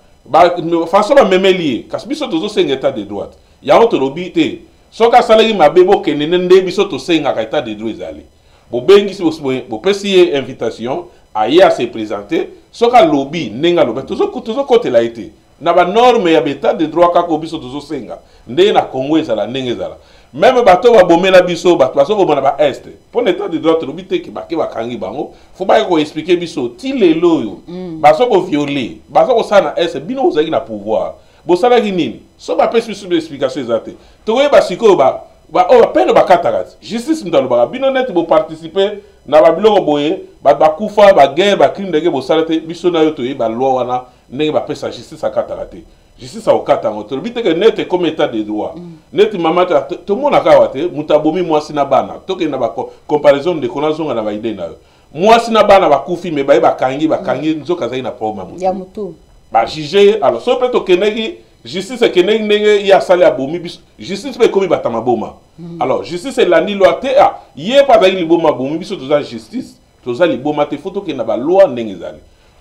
façon bamemeli ye, kasi biso tozosenga état de droit. Yango tolobi te, soki asalaki mabe, bokende nde biso tosengaka état de droit ezali. Bobengisi, bopesi ye invitation, aye ase présente. Soki alobi ndenge alobi, tozokotela ye te na banorme ya baétat de droit. Kaka oyo biso tozosenga ndenge na Congo ezala ndenge ezala. Même bato babomela biso, bato bazoboma na baest, mpo na état de droit tolobi te ke bake bakangi bango, fo bake koexpliquer biso ti lelo oyo bazo kovioler, bazo kosala na est. Bino bozalaki na pouvoir, bosalaki nini? So bapesi biso explication eza te, tokoyeba sikoyo oyo bapene bakataka ti justice. Moto alobaka bino neti boparticiper na babiloko boye, bato bakufa, baguerre, bacrime, ndenge bosala te. Biso na yo toyeba loi wana ndenge bapesa justice, akataka te. Justice akokata yango. Tolobi te ke neti ekomi état de droit, neti mama tomonaka awa te, moto abomi mwasi na bana. Tokende na bacomparaison, ndeko, nazonga na baidée na yo. Mwasi na bana bakufi, me baye bakangi, nzoka azali na problème ya motu. Bajuge. Alors soki mpe tokendaki justice, ekendeki ndenge ye asali, abomi biso, justice mpe ekomi bato maboma. Alors justice elandi loi te. Ah, ye mpe azalaki liboma, abomi biso, toza justice, toza liboma te. Fo tokende na baloi ndenge ezali.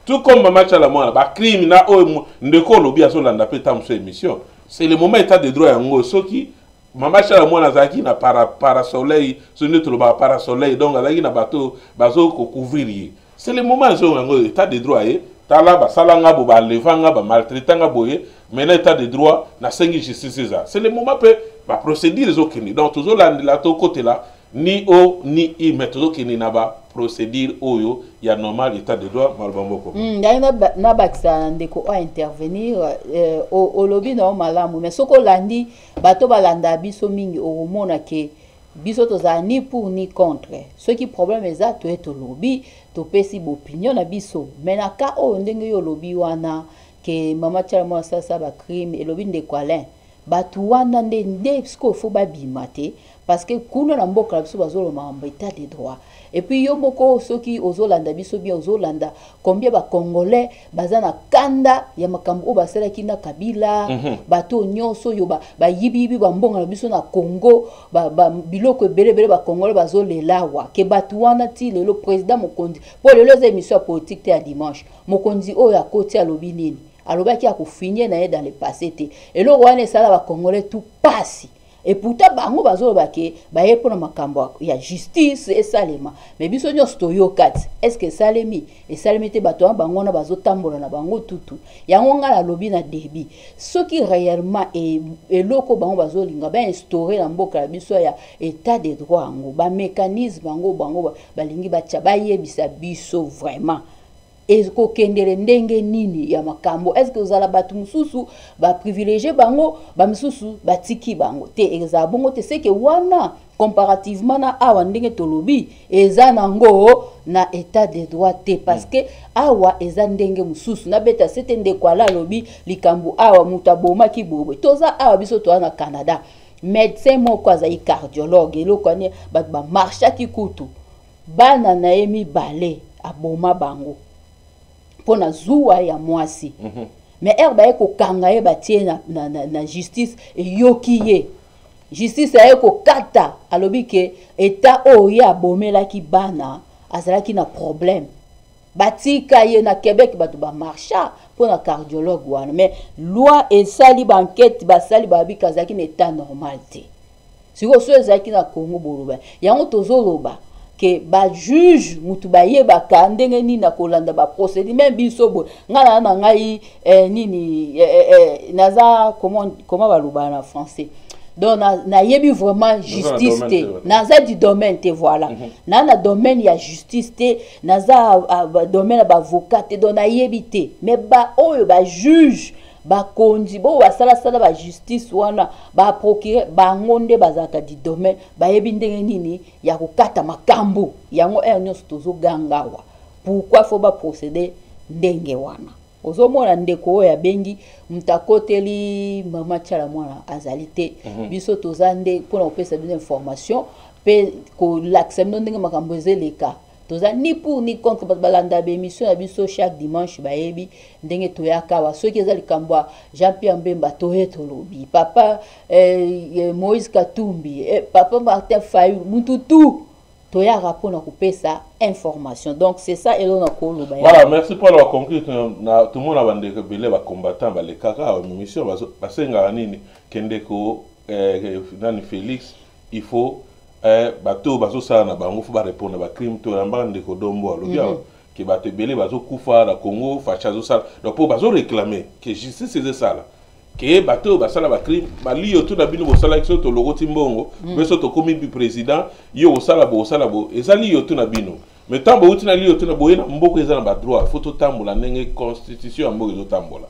Tout comme mama Tshala Mwana, bacrime na oyo ndeko olobi, azolanda mpe ta mosu émission. C'est le moment, état de droit yango. Soki mama Tshala Mwana azalaki na parasoleil, soki nde tolobaka parasoleil, donc azalaki na bato bazokocouvrir ye. C'est le moment ezongo yango, état de droit. Ye tala, basala nga bo, baleva nga, bamaltraita nga boye. Maintenant état de droit, nasengi justice eza. C'est le moment mpe baprocédure ezokende. Donc tozolandela, tokotela ni o ni i, mais tozokende na baprocédure oyo ya normal, état de droit. Maloba moko. Ngai nabakisa na ndeko oyo intervenir. Olobi na yo malamu, mais soki olandi bato balanda biso mingi, okomona ke biso tozala ni pour ni contre. Soki problème eza, toye, tolobi, topesi baopinion na biso. Mais na cas oyo, ndenge yo olobi wana ke mama Tshala Mwana asalasa bacrime, elobi ndeko Alain, bato wana nde sikoyo fo babima te, parce que kuna na mboka na biso bazoloba makambo état de droit. Et puis yo moko, soki ozolanda biso bien, ozolanda combien bacongolais baza na kanda ya makambo oyo basalaki na Kabila. Bato nyonso oyo bayibiyibi bambongo na biso na Congo, biloko ebele ebele, bacongolais bazolela awa ke bato wana ti lelo président mokonzi, mpo lelo eza émission ya politique te ya dimanche, mokonzi oyo akoti alobi nini? Alobaki akofinye na ye dans le passé te. Eloko wana esala bacongolais tout pasi. Et pourtant bango bazoloba ke baye mpona makambo ya justice esalema, mais biso nyonso toyoka ti est ce que esalemi? Esalemi te. Bato wana, bango wana bazotambola na bango tutu. Yango ngai nalobi na début, soki réellement eloko bango bazolinga bainstaure na mboka na biso ya état de droit, yango bamécanisme yango bango balingi batya, bayebisa biso vraiment ekokendele ndenge nini ya makambo. Est ce que ozala bato mosusu baprivilégie bango, bamisusu batiki bango te? Ezala bongo te. Seke wana, comparativement na awa ndenge tolobi, eza nango na état de droit te, parce que awa eza ndenge mosusu. Nabeta sete, ndeko ala alobi likambo awa, moto abomaki boye. Toza awa, biso toza na Canada, médecin moko azali cardiologue, eloko wani bato bamarchaki kutu, bana na ye mibale aboma bango mpo na zuwa ya mwasi. Mais ere baye kokanga ye, batie na justice, eyoki ye, justice aye kokata, alobi ke eta oyo ye abomelaki bana azalaki na problème, batika ye. Na Québec bato bamarcha mpo na cardiologue wana, mais loi esali baenquête, basali, babika azalaki na état normal te. Sikoyo so ezalaki na Congo, boloba yango. Tozoloba ke bajuge mutu bayebaka ndenge nini na kolanda baprocédure. Même biso boye, ngai na ngai nini, naza comment balobaka na français, donc nayebi vraiment justice te, naza du domaine te, voilà. Naza na domaine ya justice te, naza domaine ya baavocat te, donc nayebi te. Mais baoyo bajuge, bakonzi boyo basalasala bajustice wana, baprocureur, bango nde bazalaka du domaine, bayebi ndenge nini ya kokata makambo yango. Heure nyonso tozoganga awa, pourquoi fo baprocéder ndenge wana? Ozomona ndeko oyo abengi, moto akoteli mama Tshala Mwana azali te. Biso toza nde mpona kopesa bino information mpe kolakisa bino ndenge makambo ezeleka. Toza ni pour ni contre. Bato balanda baémission na biso chaque dimanche bayebi ndenge toyaka awa. Soki eza likambo ya Jean Pierre Mbemba, toye tolobi, papa Moïse Katumbi, papa Martin Fayulu, mutu tu toyaka mpona kopesa information. Donc c'est ça eloko na koloba. Voilà, merci mpona baconclure. Tomona bandeko ebele bacombattant balekaka awa émission, basengaka nini? Kendeko nani, Félix, il faut bato oyo bazosala na bango fo barépondre bacrime. To yambaka ndeko Dombo, alobi awa ke bato ebele bazokufa na Congo, Fatshi azosala, donc mpo bazoréclame ke justice ezosala. Ke bato oyo basala bacrime baliyo tu na bino bosalaki, soki tolokoti mbongo mpe soki tokomi président, yo kosala bo, osala bo, eza liyo tu na bino. Mais ntango bouti na liyo tu na boye na mboka, eza na badroit, faut totambola ndenge constitution ya mboka ezotambola.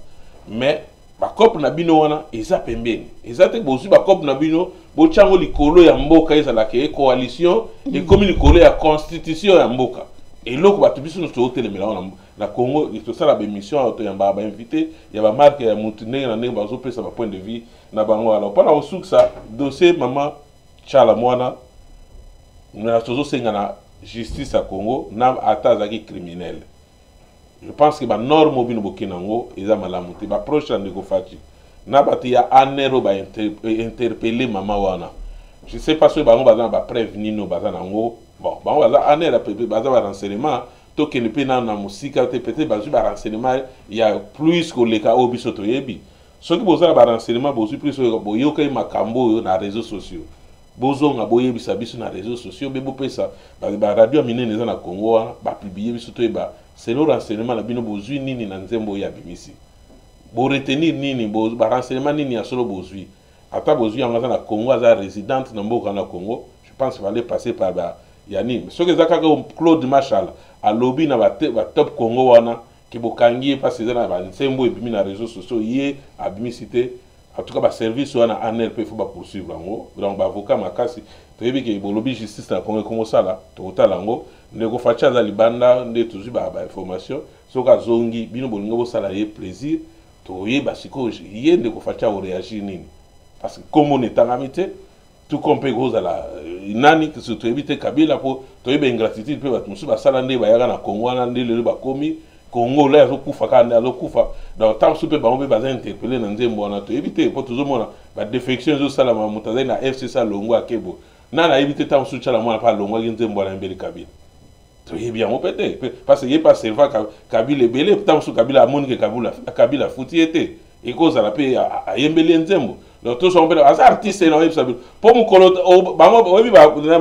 Mais bacope na bino wana eza pembeni, eza te bozwi bacope na bino botyango likolo ya mboka, ezalaka ye coalition ekomi likolo ya constitution ya mboka. Eloko bato biso nyonso tozotelemela wana na Congo, tosala baémission awa, toyambaka bainvité ya bamarke ya motu ndenge na ndenge, bazopesa bapoint de vue na bango. Alors, mpona kosukisa dossier mama Tshala Mwana na, tozosenga na justice ya Congo, na ata azalaki criminel, je pense que banorme oyo bino bokende yango eza malamu te. Baproche ya ndeko Fatshi na bato ya ANR oyo bainterpeller mama wana, je sais pas soki bango baza na bapreuve nini oyo baza nango. Bon, bango baza ANR, baza barenseignement, tokende mpe nano na mosika te, peut-être bazwi barenseignement ya plus koleka oyo biso toyebi. Soki boza na barenseignement, bozwi plus oyo boyokaki makambo oyo na réseaux sociaux, bozonga boyebisa biso na réseaux sociaux, mpe bopesa baradio ya minene eza na Congo wana, bapublier biso, toyeba selon renseignement na bino bozwi nini na nzembo oyo abimisi, boretenir nini, barenseignement nini ya solo bozwi. Ata bozwi yango, aza na Congo, aza résidente na mboka na Congo, je pense fallait passer par ba ya nini. Soki eza kaka Claude Mashala alobi na batop Congo wana ke bokangi ye mpasi, eza na banzembo ebimi na réseaux sociaux, ye abimisi te. En tout cas, baservice wana ANR mpe faut bapoursuivre yango. Donc baavocat makasi, toyebi ke bolobi justice na Congo ekomosala, tokotala yango. Ndeko Fatshi aza libanda nde tozwi bainformation, soki azongi, bino bolingi bosala ye plaisir, toyeba sikoyo ye ndeko Fatshi akoréagir nini, parce que komona etangami te, tout comme mpe ekozala nani toyebi te, Kabila, mpo toyeba ingratitude mpe bato mosusu basala nde bayaka na Congo wana, nde lelo bakomi Congo la azokufa kaka nde azokufa. Donc ntango mosusu mpe bango mpe baza interpellé na nzembo wana, toyebi te, mpo tozomona badéfection ezosalama, moto azali na FCC alongwa akebo nani ayebi te. Ntango mosusu Tshala Mwana mpe alongwaki nzembo wana mbeli Kabila, toyebi yango mpe te, parce que ye mpe aserva Kabila ebele. Ntango mosusu Kabila amoni ke Kabila afuti ye te, ekozala mpe ayembeli ye nzembo. Donc tosongo mpe aza artiste na oyebisa bino mpo mokolo bango oyebi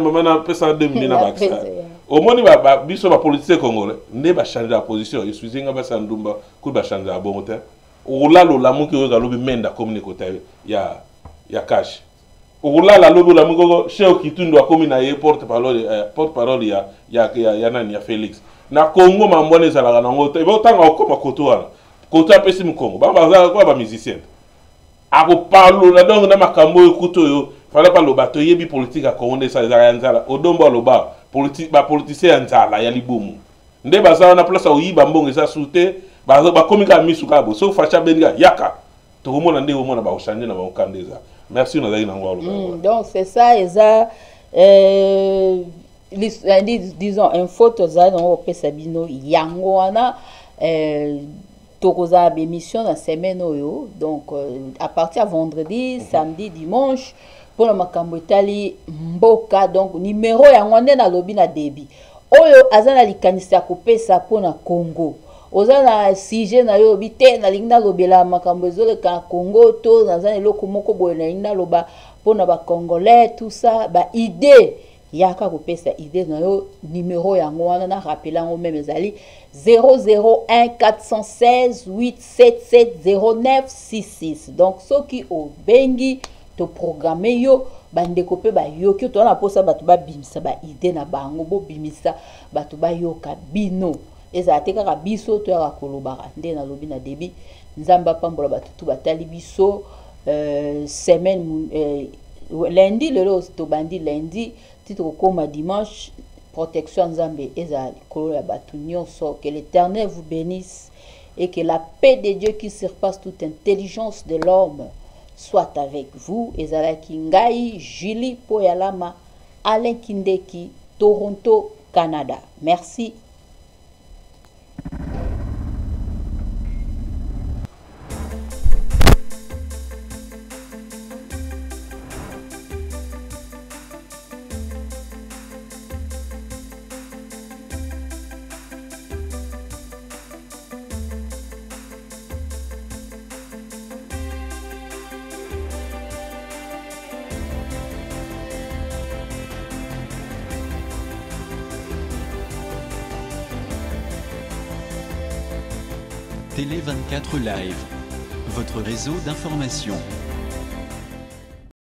mama napesa 2 minutes na bakisa. Omoni biso bapoliticien congolais nde bachange ya position, excuse nga, basa ndumba kuli bachange ya bongo te. Okolala olamuki, oyoka alobi Mende akomi na ekota ya CACH. Okolala alobi, olamuki oko She Okitundu akomi na ye porte parole ya nani, ya Félix. Na Congo mambo wana ezalaka nango te. Otanga okoma koto wana, koto apesi mokongo, bango baza kwa bamusicien, akopalola. Donc na makambo oyo kutu oyo fala baloba, toyebi politike ya Congo nde ezalaka ya nzala. Odombo aloba bapoliticien ya nzala ya libumu nde baza wana, place oyiba mbongo eza su te, bakomi kaka misu kaka bo. Soki Fatshi abendi kaka yaka, tokomona nde omona bakochange na bango kanda eza. Merci, nazalaki nango aloba. Donc c'est ça, eza disons info tozali nango kopesa bino yango wana. Tokozala bémission na semaine oyo, donc à partir ya vendredi, samedi, dimanche, mpona makambo etali mboka. Donc numéro yango nde nalobi na début, oyo aza na likanisi ya kopesa mpona Congo, oza na sujet na yo, oyebi te, nalingi nalobela makambo ezoleka na Congo, to naza na eloko moko boye nalingi naloba mpona bacongolais, tout ça, baidée, yaka kopesa idée na yo. Numéro yango wana na rappeler yango même, ezali 001 416 877 0966. Donc soki obengi, toprogramme yo, bandeko mpe bayoki. Toza na mposa bato babimisa baidée na bango, bobimisa, bato bayoka bino, ezala te kaka biso toyaka kolobaka. Nde nalobi na début, Nzambe apambola bato tu batali biso. Semaine lundi, lelo tobandi lundi ti tokokóma dimanche, protection ya Nzambe ezala likolo ya bato nyonso. Que l'Éternel vous bénisse et que la paix de Dieu qui surpasse toute intelligence de l'homme soit avec vous. Ezalaki ngai Julie Poyalama, Alain Kindeki, Toronto, Canada. Merci. Télé 24 Live. Votre réseau d'information.